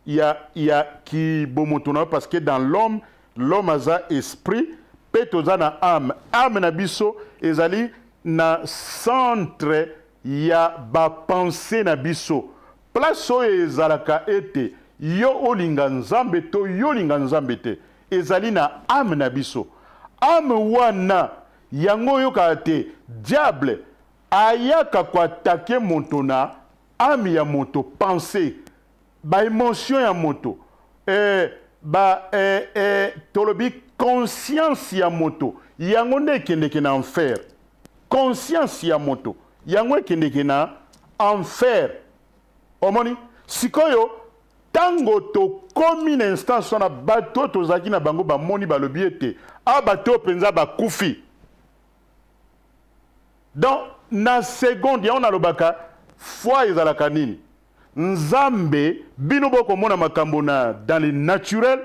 ya kibomoto na yo, parce que dans l'homme, l'homme aza esprit mpe toza na âme. Âme na biso ezali na centre ya bapensées na biso, place oyo ezalaka ete yo olinga Nzambe to yo olinga Nzambe te, ezali na âme na biso. Âme wana, yango oyokaka te, diable ayaka koattaquer moto na âme ya moto, pensée, baémotion ya moto, tolobi conscience ya moto. Yango nde ekendeke na enfer. Conscience ya moto, yango ekendeke na enfer. Omoni sikoyo, ntango tokomi na instance wana, bato oyo tozalaki na bango bamoni, balobi ete a bato oyo mpenza bakufi. Donc na seconde yango nalobaka, foi ezalaka nini? Nzambe, bino bokomona makambo na dans le naturel,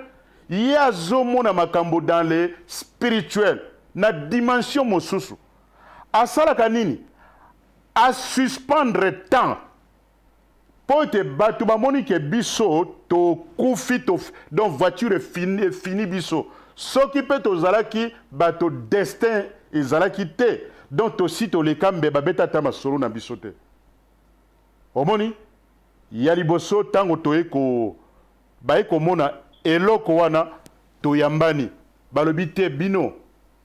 ye azomona makambo dans le spirituel, na dimension mosusu. Asalaka nini? Asuspendre temps mpo ete bato bamoni ke biso tokufi to, donc voiture efini biso. Soki mpe tozalaki bato, destin ezalaki te, donc tosi toleka mbe, babeta ata masolo na biso te. Omoni, ya liboso, ntango toye ko baye komona eloko wana, toyambani, balobi te, bino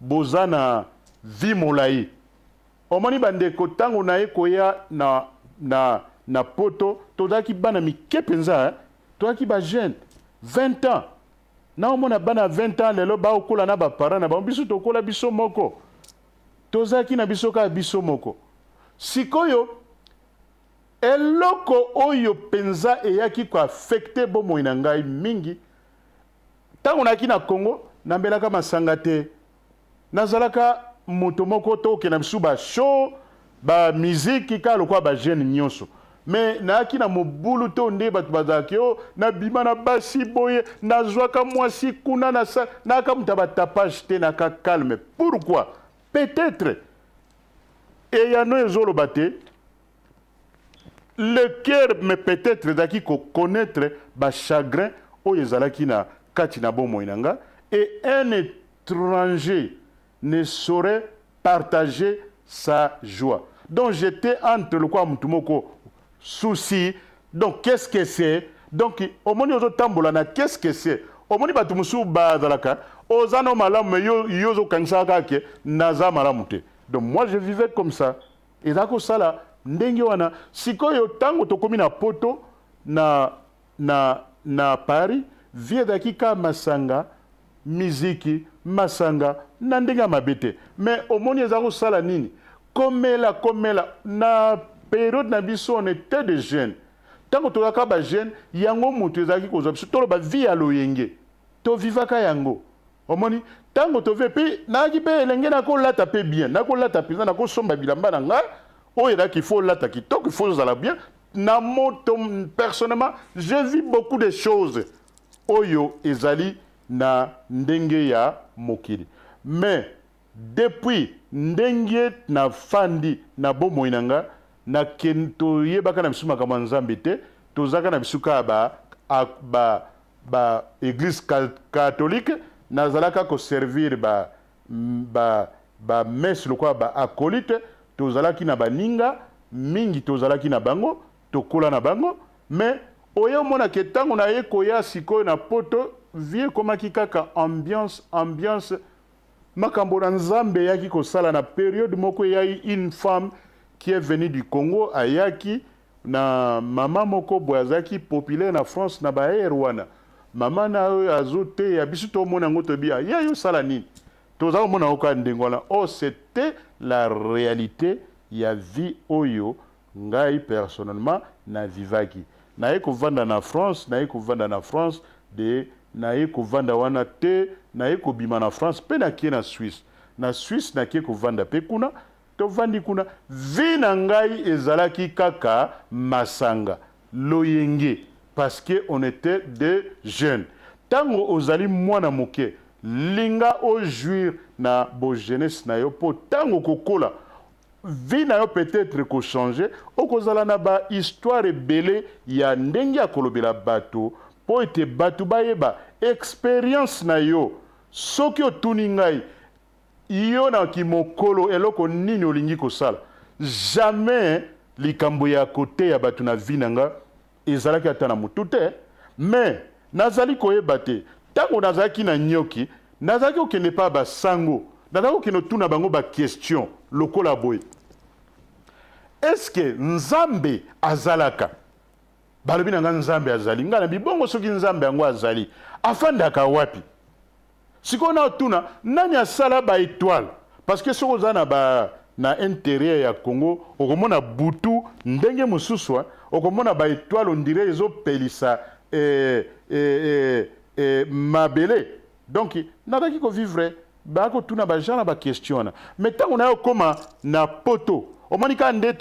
boza na vie molai. Omoni bandeko, ntango naye koya na Poto, tozalaki bana mike mpenza, eh? Tozalaki bajeune, 20 ans. Naomona bana 20 ans lelo baokola na baparent na bango, biso tokola biso moko, tozalaki na biso kaka biso moko. Sikoyo eloko oyo mpenza eyaki koaffecter bomoi na ngai mingi, ntango nayaki na Congo, nambelaka masanga te, nazalaka moto moko tokokenda bisu bashow, bamiziki, kaka lokola bajeune nyonso. Me nayaki na mobulu to nde bato bazalaki o nabima na basi boye, nazwaka mwasi kuna, nayaka moto ya batapage te, naka calme. Pourquoi? Peut-être eyano ezoloba te le cœur, mais peut-être ezalaki koconnaître bachagrin oyo ezalaki na kati na bomoi na nga, et un étranger ne saurait partager sa joie. Donc j'étais entre lokwa mutu moko souci. Donc qu'est-ce que c'est? Donc omoni ozotambola na qu'est-ce que c'est. Omoni bato mosusu bazalaka oza no malamu, mais yo ozokangisaka kaka ke naza malamu te. Donc moi, je vivais comme ça. Eza kosala ndenge wana. Sikoyo, ntango tokómi na Poto, na Paris, vie ezalaki kaka masanga, miziki, masanga na ndenge ya mabe te, mais omoni eza kosala nini? Komela, komela. Na période na biso, on était de jeunes. Ntango tozalaka bajeune, yango moto ezalaki kozwa biso, toloba vie ya loyenge, tovivaka yango. Omoni, ntango tovi mpe nayaki mpe elenge, nakolata mpe bien, nakolata mpenza, nakosomba bilamba na ngai oyo ezalaki faut olata kitoko, faut ozala bien na moto. Personnellement, j'ai vu beaucoup de choses oyo ezali na ndenge ya mokili, mais depuis ndenge nafandi na bomoi na nga, toyebaka na biso makambo ya Nzambe te. Tozalaka na biso kaka ba église catholique. Nazalaka koservir ba messe lokola ba acolyte. Tozalaki na baninga mingi, tozalaki na bango, tokola na bango. Mais oye omonaka ntango naye koya sikoyo na Poto, vie ekomaki kaka ambiance, ambiance. Makambo na Nzambe eyaki kosala na période moko, eyai une femme qui est venue du Congo, ayaki na mama moko boye azalaki populaire na France na baere wana. Mama na oyo azoteya biso, tomona yango, toyebi ye osala nini, toza komona yango kaka ndenge wana. Oh, c'était la réalité ya vie oyo ngai personnellement navivaki. Naye kovanda na France, naye kovanda na France de naye kovanda wana te, naye kobima na France mpe nakie na Suisse. Na Suisse nakie kovanda mpe kuna, tovandi kuna. Vie na ngai ezalaki kaka masanga, loyenge, parce que on était des jeunes. Ntango ozali mwana moke, linga ojouir na bojeunesse na yo, mpo ntango kokola, vie na yo peut-être kochange, okozala na bahistoire ebele ya ndenge ya kolobela bato, mpo ete bato bayeba expérience na yo. Soki otuni ngai, yo na kimokolo, eloko nini olingi kosala? Jamais likambo ya koteya bato na vie na nga ezalaki ata na motu te. Mais nazali koyeba te, ntango nazalaki na nyoki, nazalaki kokende mpa basango, nazalaki kokende otuna bango baquestion lokola boye: "Est-ce Nzambe azalaka?" Balobi na nga Nzambe azali. Ngai na bibongo, soki Nzambe yango azali, afandaka wapi? Sikoyo na otuna, nani asala baétoile? Parce que soki oza na intérieur ya Congo, okomona butu ndenge mosusu, okomona baétoile, on dirait ezopelisa mabele. Donc nazalaki kovivre, bakotuna bagenre na baquestion wana. Mais ntango naye okóma na Poto, omoni kaka nde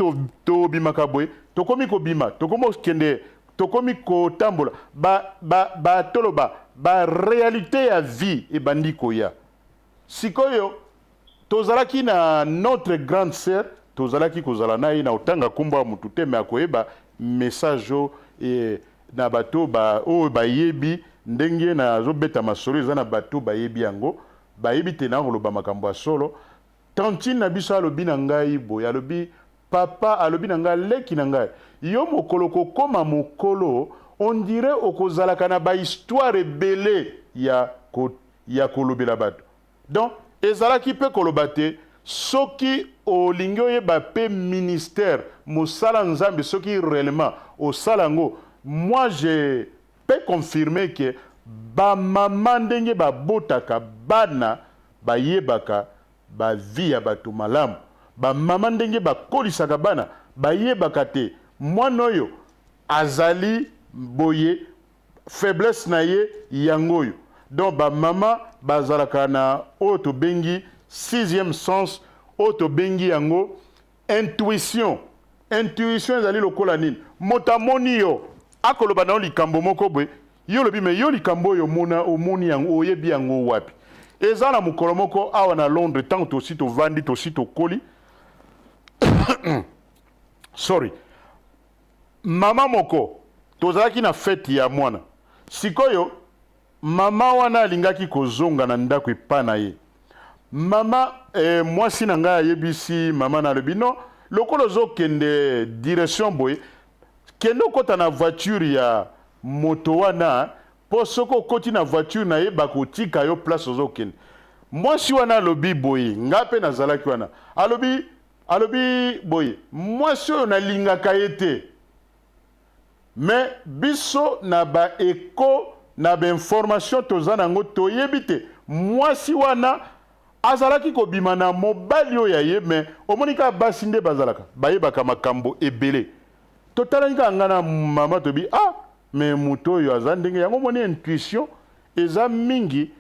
tobimaka boye, tokomi kobima, tokomi kokende, tokomi kotambola, batoloba baréalité ya vie ebandi koya. Sikoyo tozalaki na notre grande sœur, tozalaki kozala na ye na otanga nkombo ya motu te, me akoyeba message oyo na bato oyo bayebi ndenge nazobeta masolo. Eza na bato bayebi yango, bayebi te na koloba makambo ya solo. Tantine na biso alobi na ngai boye, alobi: "Papa alobi na ngai, leki na ngai, yo mokolo kokóma mokolo, on dirait okozalaka na bahistoire ebele ya kolobela bato." Donc ezalaki mpe koloba te, soki olingi oyeba mpe ministère, mosala Nzambe, soki réellement osala yango. Moi, je peux confirmer ke bamama, ndenge babotaka bana, bayebaka bavie ya bato malamu. Bamama, ndenge bakolisaka bana, bayebaka te mwana oyo azali boye, faiblesse na ye yango oyo. Donc bamama bazalaka na oyo tobengi sixième sens, oyo tobengi yango intuition. Intuition ezali lokola nini? Moto amoni yo, akoloba na yo likambo moko boye, yo olobi: "Me yo, likambo oyo omona, omoni yango, oyebi yango wapi?" Eza na mokolo moko awa na Londres, ntango tosi tovandi, tosi tokoli, sorry, mama moko, tozalaki na fête ya mwana. Sikoyo mama wana alingaki kozonga na ndako epa na ye. Mama mwasi na ngai ayebisi mama na, alobi: "Non, lokola ozokende direction boye, kende okɔta na voiture ya moto wana, mpo soki okɔti na voiture na ye, bakotika yo place ozokende." Mwasi wana alobi boye, ngai mpe nazalaki wana, alobi boye: "Mwasi oyo nalingaka ye te." Mais biso na baeko na bainformation toza nango, toyebi te mwasi wana azalaki kobima na mobali oyo aye. Mais omoni kaka basi nde bazalaka bayebaka makambo ebele. Totalani kaka nga na mama, tobi: "Ah, mais moto oyo aza ndenge yango." Omoni, intuition eza mingi,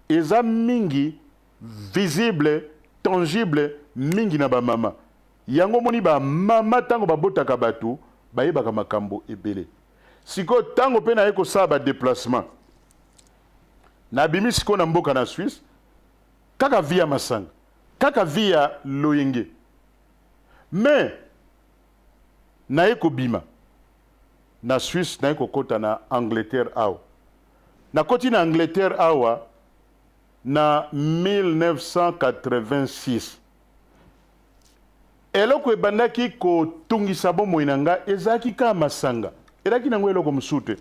eza mingi visible, tangible mingi na bamama. Yango omoni, bamama ntango babotaka bato, bayebaka makambo ebele. Sikoyo ntango mpe naye kosala badéplacement, nabimi sikoyo na mboka na Suisse, kaka vie ya masanga, kaka vie ya loyenge. Mais naye kobima na Suisse, naye kokɔta na Angleterre. Awa nakɔti na Angleterre awa na 1986. Eloko ebandaki kotungisa bomoi na ngai ezalaki kaka masanga, ezalaki nango eloko mosusu te.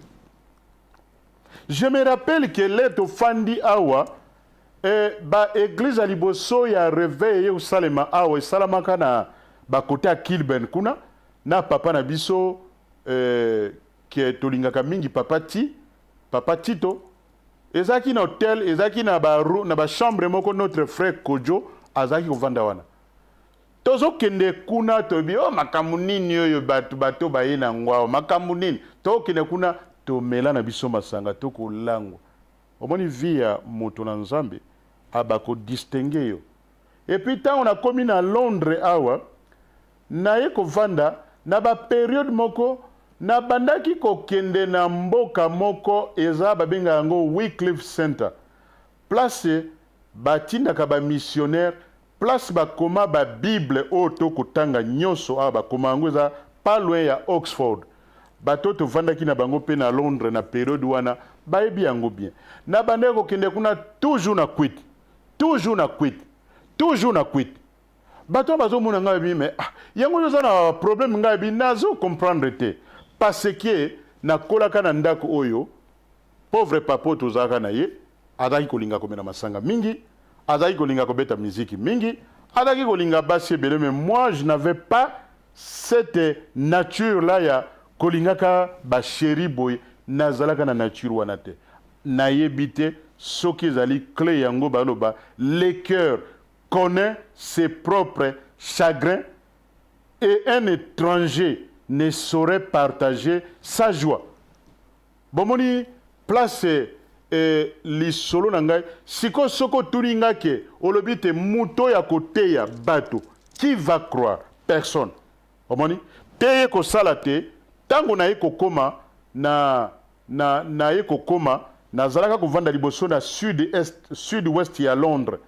Je me rappelle que le tofandi awa, baéglise ya liboso ya réveil eye kosalema awa, esalamaka na bakote ya Kilburn kuna na papa na biso ke tolingaka mingi, papa Tito. Ezalaki na hotel, ezalaki na bachambre moko, notre frère Kojo azalaki kovanda wana. Tozokende kuna, toyebi o makambo nini oyo bato baye na yango awa, makambo nini. Tokende kuna, tomela na biso masanga, tokolangwa. Omoni, vie ya moto na Nzambe abakodistinguer yo. Et puis ntango nakomi na Londres awa, naye kovanda na bapériode moko, nabandaki kokende na mboka moko eza babengaka yango Wycliffe Center, place batindaka bamissionnaire, place bakoma babible oyo tokotanga nyonso awa, bakoma yango. Eza pas loin ya Oxford. Bato tovandaki na bango mpe na Londres na période wana bayebi yango bien. Nabandaki kokende kuna toujours na cuite, toujours na cuite, toujours na cuite. Bato oyo bazomona ngai bi: "Mais ah, yango oyo oza na problème?" Ngai bi nazo comprendre te, parce que nakolaka na ndako oyo pauvre papa oyo tozalaka na ye azalaki kolinga komela masanga mingi, azalaki kolinga kobeta miziki mingi, azalaki kolinga basi ebele. Mais moi, je n'avais pas cette nature là ya kolingaka bachéri boye. Nazalaka na nature wana te. Nayebi te soki ezali clé yango. Baloba: "Le cœur connaît ses propres chagrins et un étranger ne saurait partager sa joie." Bomoni place lisolo na ngai sikoyo. Soki otuni nga ke olobi te moto oyo akoteya bato, qui va croire? Personne. Omoni te, ye kosala te. Ntango naye kokóma na naye kokóma, nazalaka kovanda liboso na sud est, sud ouest ya Londres.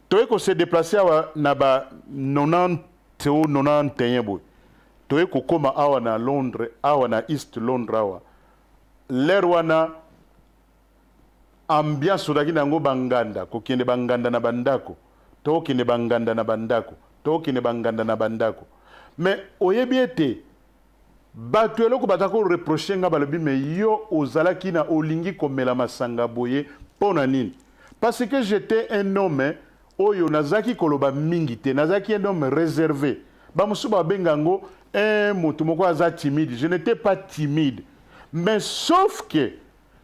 Toye kose déplacer awa na ba 90 o 91 boye. Toye kokóma awa na Londres, awa na East Londres awa. L'heure wana ambiance ozalaki na yango, banganda, kokende banganda na bandako, tokende banganda na bandako, tokende banganda na bandako. Mais oyebi ete bato eloko baza koreprocher nga, balobi: "Mais yo ozalaki na olingi komela masanga boye mpo na nini?" Parce que j'étais un homme oyo nazalaki koloba mingi te, nazalaki un homme réservé. Bamosusu babenga yango un moto moko aza timide. Je n'étais pas timide, mais sauf que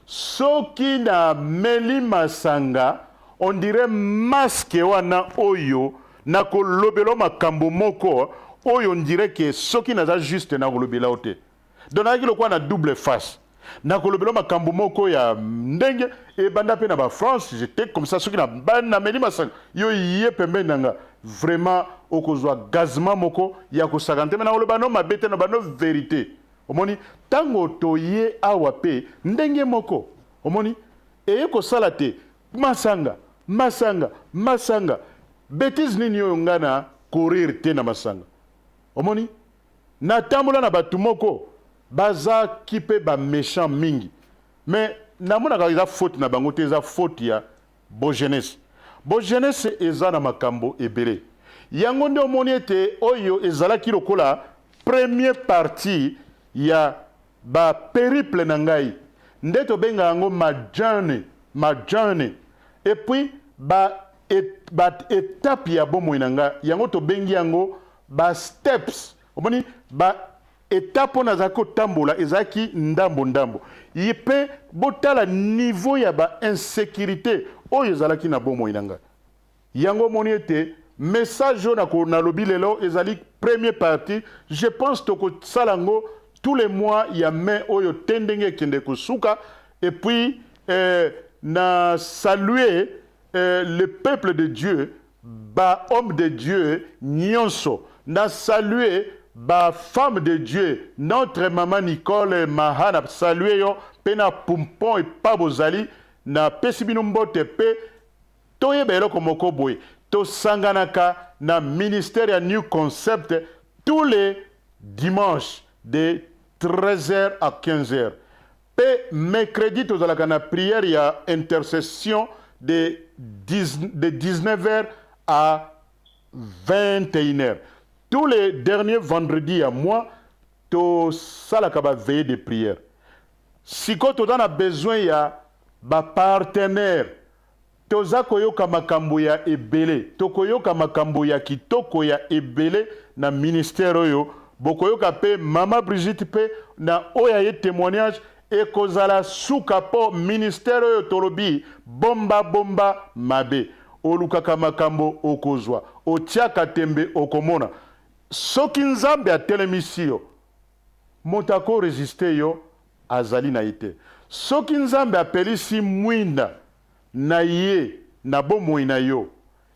soki nameli masanga, on dirait masque wana oyo nakolobela makambo moko oyo, on dirait que soki naza juste, nakolobela yo te. Donc nazalaki lokola na double face. Nakolobela makambo moko ya ndenge ebanda mpe na bafrance. J'étais comme ça. Soki nameli masanga, yo ye pembeni na nga, vraiment okozwa gazement moko ya kosaka te. Mais nakoloba no mabe te, na bano vérité. Omoni, ntango toye awa mpe ndenge moko, omoni eye kosala te. Masanga, masanga, masanga. Betise nini oyo nga na courir te na masanga? Omoni? Natambola na bato moko bazaki mpe ba méchant mingi, mais namonaka eza faute na bango te, eza faute ya bojeunesse. Bojeunesse eza na makambo ebele. Yango nde omoni ete oyo ezalaki lokola premier partie ya ba périple na ngai, nde tobenga yango ma journey, ma journey. Et puis ba étape ya bomoi na ngai, yango tobengi yango ba steps. Omoni ba étape oyo nazalaki kotambola ezalaki ndambo ndambo. Ye mpe botala niveau ya ba insécurité oyo ezalaki na bomoi na ngai. Yango omoni ete message oyo nalobi lelo ezali première partie. Je pense tokosala yango tous les mois ya mai oyo te, ndenge ekende kosuka. Et puis na saluer le peuple de Dieu, ba homme de Dieu nyonso, na saluer ba femme de Dieu, notre maman Nicole Maha, na saluer yo mpe na Pumpon epa bozali, napesi bino mbote. Mpe toyeba eloko moko boye: tosanganaka na ministère ya New Concept tous les dimanches de 13h à 15h, mpe mercredi tozalaka na prière ya intercession de 19h à 21h. Tous les derniers vendredis ya mois tosalaka baveillée de prière. Sikoyo toza na besoin ya bapartenaire. Toza koyoka makambo ya ebele, tokoyoka makambo ya kitoko ya ebele na ministère oyo. Bokoyoka mpe mama Brigitte mpe na oyo aye témoignage ekozala suka, mpo ministère oyo tolobi bomba bomba mabe. Olukaka makambo, okozwa; otiaka tembe, okomona. Soki Nzambe atelemisi yo, moto akorésister yo azali na ye te. Soki Nzambe apelisi mwinda na ye na bomoi na yo,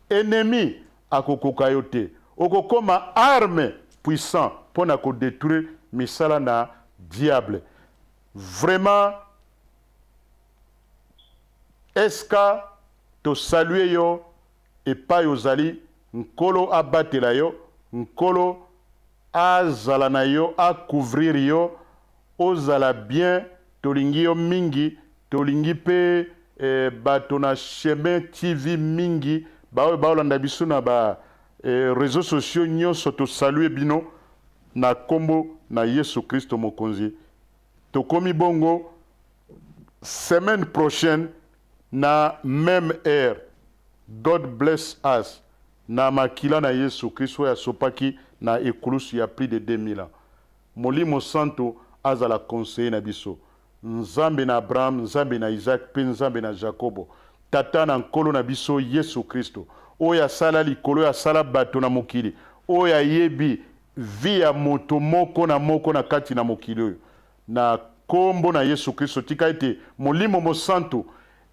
ennemi akokoka yo te. Okokoma arme puissant mpo na kodétruire misala na diable. Vraiment, eska tosaluer yo epai ozali. Nkolo abatela yo, Nkolo azala na yo, acouvrir yo, ozala bien. Tolingi yo mingi. Tolingi mpe bato na Chemin TV mingi, baoyo baolanda biso na ba réseaux sociaux nyonso. Tosaluer bino na nkombo na Yesu Kristo Mokonzi. Tokomi bongo semaine prochaine na même heure. God bless us na makila na Yesu Kristo oyo asopaki na ekulusu ya plus de 2000 ans. Molimo Santo azala conseiller na biso. Nzambe na Abraham, Nzambe na Isaac mpe Nzambe na Jakobo, Tata na Nkolo na biso Yesu Kristo, oyo asala likolo, oyo asala bato na mokili, oyo ayebi vie ya moto moko na moko na kati na mokili oyo, na nkombo na Yesu Kristo, tika ete Molimo Mosantu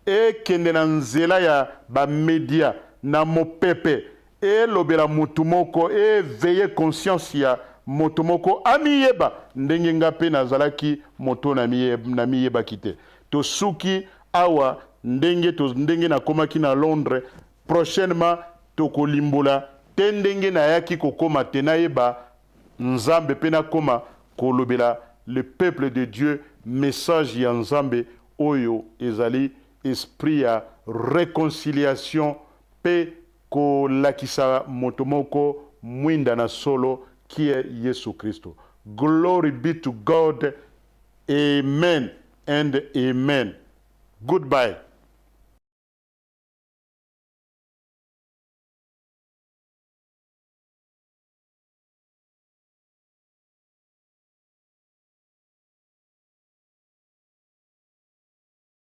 ekende na nzela ya bamédia na mopepe, elobela motu moko, éveiller conscience ya moto moko, amiyeba ndenge nga mpe nazalaki moto namiyebaki te. Tosuki awa ndenge nakomaki na Londres. Prochainement tokolimbola te ndenge nayaki kokóma te nayeba Nzambe mpe nakóma kolobela le peuple de Dieu message ya Nzambe oyo ezali esprit ya réconciliation mpe kolakisa moto moko mwinda na solo, qui est Yesu Kristo. Glory be to God. Amen and amen. Goodbye.